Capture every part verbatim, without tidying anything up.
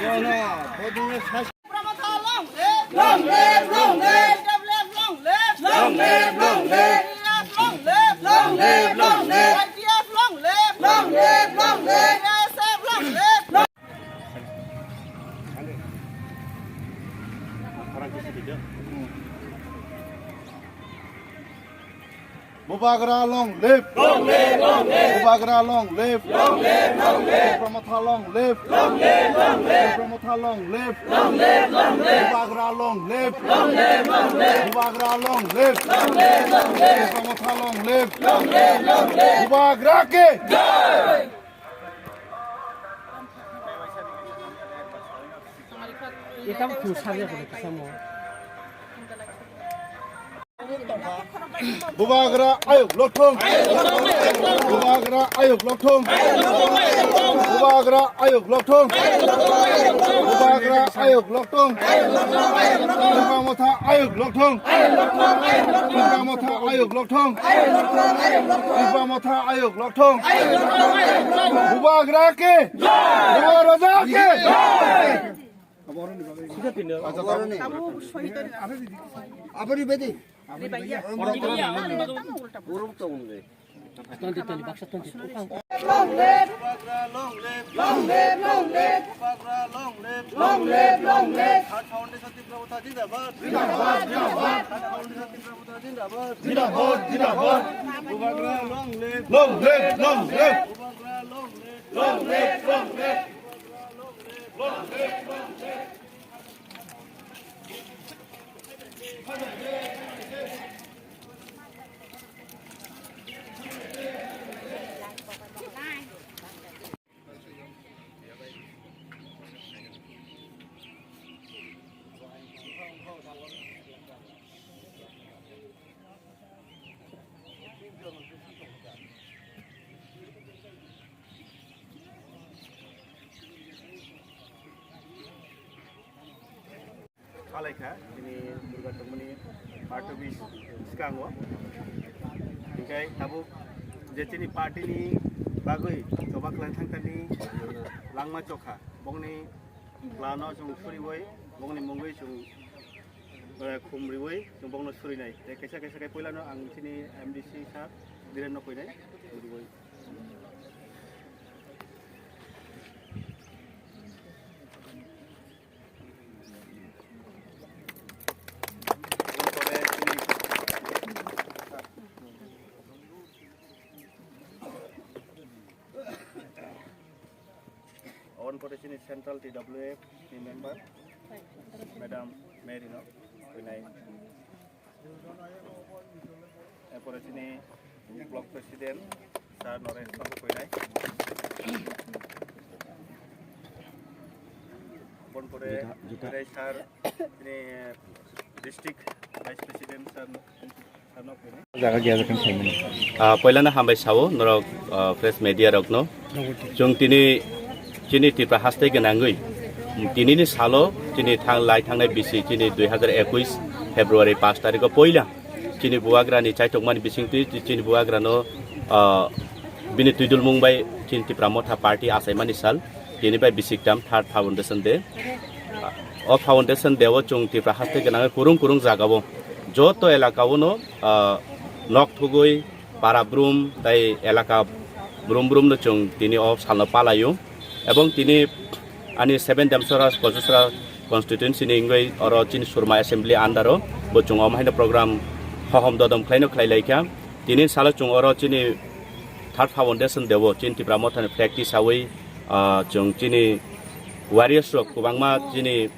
Tipra Motha long live! Long live, long live! T W F long live! Long live, long live! T W F long live! Long live, long live! Y T F long live! Long live, long live! T S F long live! Bubagra long live! Long live, long live! Bubagra long live! Long live, long live! Tipra Motha long live! Long live, long live! Tipra Motha long live! Long live, long live! Bubagra long live! Long live, long live! Bubagra long live! Long live, long live! Tipra Motha long live! Long live, long live! Bubagra ki jai! Itam khung sarya kore kisamo. Bubagra ayuk lokthong. Bubagra ayuk lokthong. Bubagra ayuk lokthong. Bubagra ayuk lokthong. Tipra Motha ayuk lokthong. Tipra Motha ayuk lokthong. Tipra Motha ayuk lokthong. Bubagra ki. Bubagra ki. Aboni bedi. Bubagra long live, long live, long live. Bubagra long live, long live, long live. Third Foundation Tipra Motha zindabad. Zindabad, zindabad. Third Foundation Tipra Motha zindabad. Zindabad, zindabad. Bubagra long live. Long live, long live. Bubagra long live. Long live, long live. Bubagra long live. Long live, long live. Salaikha, tini Durga tongmani party office bwskango. Hinkhe tabuk je chini party ni bagwi choba khlai thangkani langma chokha, bongni plan o chwng suriwi, bongni mungwi chwng, eh, khum riwi chwng bongno surinai. Tei kaisa kaisa khe puilano ang chini M D C sir Biren no koinai, riwi. Oboni pore chini Central T W F ni member Madam Mary no koinai. Erpore chini Block President Sir Noresh Babu koinai. Oboni pore Juta, juta. Sir chini District Vice President Sir Jaga gaya jaga khaimani. Ah, poilano hambai sao norok, ah, press media rokno. Chwng tini chini Tripura haste gwnangwi tinini salo chini thang lai thangnai bisi chini dui hazar ekuis February pash tarikho poila chini bubagrani chaitokmani bisingtwi chini bubagrano, ah, bini twidulmung bai chini Tipra Motha Party achaimani sal tini bai bisiktam third foundation day. O foundation day o chwng Tripura haste gwnangwi kurung kurung jagao joto elakaono ah, nok thugwi para brum tei elaka brum brum no chwng tini o salno palaio. Ebong tini ani seven Damsara Kojusra constituency ni wngwi oro chini Surma assembly under o bo chwng omo haino program hohom dodom khlaino khlai laikha. Tini salo chwng oro chini third foundation day o chini Tipra Mothani flag tisawi, ah, chwng chini warriors rok kwbangma chini,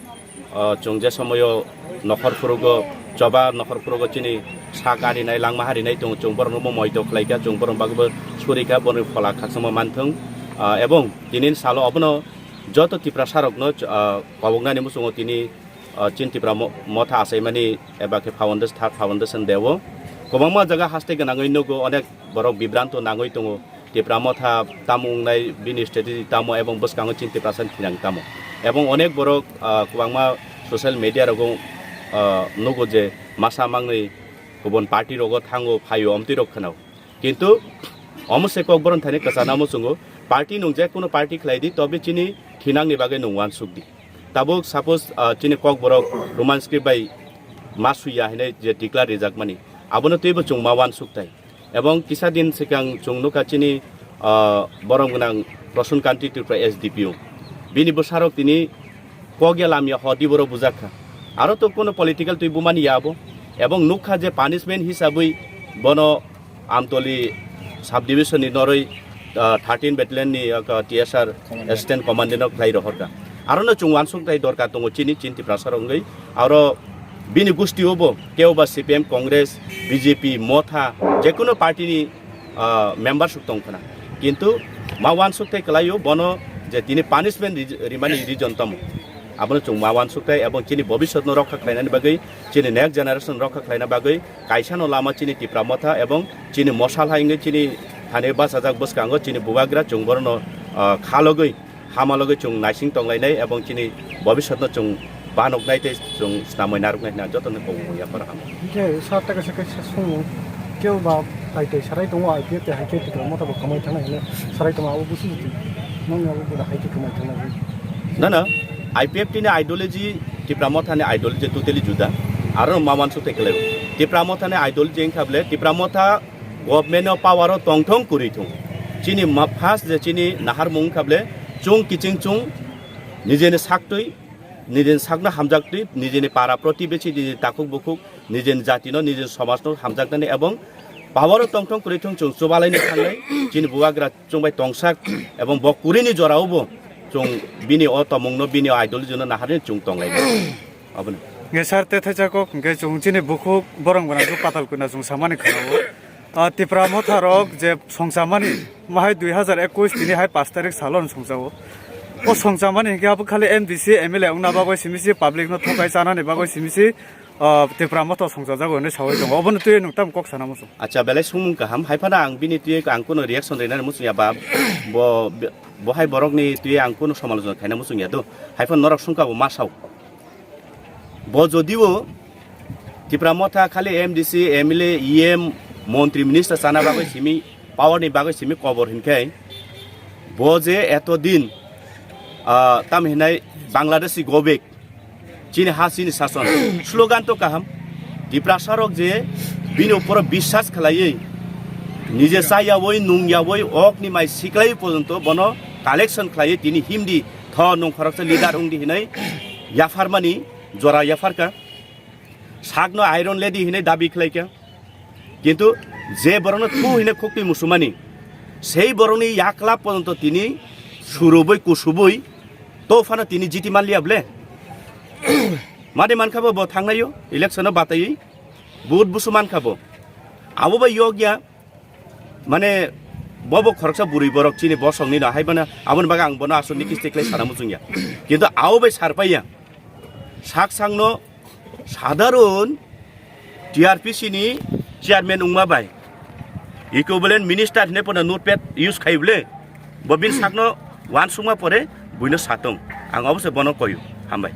ah, chwng je somoyo nokhor phurugo choba nokhor phurugo chini sak arinai langma harinai tongo, chwng borokno bo moito khlaikha, chwng borok bagwibo surikha, borokni phola khakchangma manthwng. Ah, ebong tinin salo obono joto Tiprasa rokno, ah, koboknani muchungo tini, ah, chini Tipra mo-, motha achaimani eba khe foundation, third foundation day o kwbangma jaga haste gwnangwi nugo, onek borok bibranto nangwi tongo. Tipra motha tamo wngnai, bini strategy tamo, ebong bwskango chini Tiprasa ni thinang tamo. Ebong onek borok, ah, kwbangma social media rogo, ah, nugo je masa mangni kubun party rogo thango, phaio, omtwi rok khwnao. Kintu omo se kokborok thani kwchana muchungo, party nwng je kuno party khlai di, tobe chini thinangni bagwi nwng uansuk di. Tabuk suppose, ah, chini Kokborok Roman script bai ma suiya hinwi je declare rijakmani, abono teibo chwng ma uansukthai. Ebong kisa din swkang chwng nukha chini, ah, borom gwnang Prasun Kanti Tripura S D P O. Bini bwsarok tini kok ya lam ya hor di borok bujakha. Aro to kono political twi bumani ya abo. Ebong nukha je punishment hisabwi bono Amtoli subdivision ni noroi, ah, thirteen battalion ni, ah, T S R assistant commandant no khlai rohorkha. Arono chwng uansukthai dorkar tongo chini, chini Tiprasa rok wngwi. Aro bini gusti obo kebo ba C P M, Congress, B J P, Motha, jekuno party ni, ah, member suk tong khna. Kintu ma uansukthai kwlaio bono je tini punishment ri-, rimani reason tamo. Abono chwng ma uansukthai ebong chini bobiswt no rokha khlainani bagwi, chini next generation rokha khlaina bagwi, kaisano lama chini Tipra Motha ebong chini mosal hai wngwi chini thani bachajak bwskango chini bubagra chwng borokno, ah, khalogwi, hamalogwi chwng naising tonglainai ebong chini bobiswtno chwng banoknai tei chwng snamwi narwknai hwnwi ang jotono kok yapharo hamo. Hingke sir ta kaisa kaisa swngo, kebo ba tai tai sarai tongo I P F te hai khe Tipra Motha bo kamai thangnai hwnwi sarai tongo, abo busi buti nongni abo bo hai khe kamai thangnai. Na na, I P F T ni ideology, Tipra Motha ni ideology totally juda. Aro ma uansukthai kwlaio. Tipra Motha ni ideology wngkha bole, Tipra Motha government o power o tongthong kwrwi thung. Chini ma-, first je chini naharmung wngkha bole, chwng kiching chwng nijeni saktwi, nijeni sakno hamjaktwi, nijeni para protibesi, nijeni takhuk bukhuk, nijeni jatino, nijeni somajno hamjaknani ebong power o tongthong kwrwi thung chwng chubalaini thangnai, chini bubagra chwng bai tongsak ebong bo kwrwini jorao bo chwng bini o tomungno, bini o ideology no naharwi chwng tonglainai. Abono. Nge sir te thaisa kok, hingke chwng chini bukhuk borok gwnang khe patal kwna chwng samani khwnao. Ah, Tipra Motha rok je songchamani, mahai dui hazar ekush tini hai pash tarik salo songchao. O songchamani hingke abo khali M D C, M L A wngna bagwi simi si, public no thokai chanani bagwi simi si, ah, Tipra Motha songchajago hinwi sawi tongo. Obono twi nwng tamo kok sana muchung. Acha, belai sumung kaham. Haiphano ang bini twi ang kuno reaction rinani muchung ya ba, bo, bo hai borokni twi ang kuno samalochona khaina muchung ya do. Haiphano norok sungka bo ma sao. Bo jodio Tipra Motha khali M D C, M L A, E M, montri minister chana bagwi simi, power ni bagwi simi kobor hinkhe, bo je eto din, ah, tam hinai Bangladeshi go back, chini ha chini sason, slogan to kaham, Tiprasa rok je bini uporo biswas khlaiwi, nije chayawi, nungyawi, okni mai siklaiwi porjonto bono collection khlaiwi tini himdi, tho nwng khoroksa leader wngdi hinai yapharmani jora yapharka. Sakno iron ledi hinwi dabi khlaikha. Kintu je borokno thu hinwi khuktwi musumani, sei borokni yakla porjonto tini surubui kusubui to phano tini jiti manliya ble. Madi mankha bo, bo thangnaio election o bataiwi vote busu mankha bo. Abo bai yokya. Mane, bo bo khoroksa bwrwi borok chini bosongni no, hai mane aboni bagwi ang bono aswk ni kisti khlai sana muchung ya. Kintu abo bai sar pai ya. Sak sangno sadharon T R P C ni chairman wngma bai equivalent minister hinwi pono notepad use khai bole. Bo bini sakno uansukma pore buino satong. Ang abo se bono koyu. Hambai.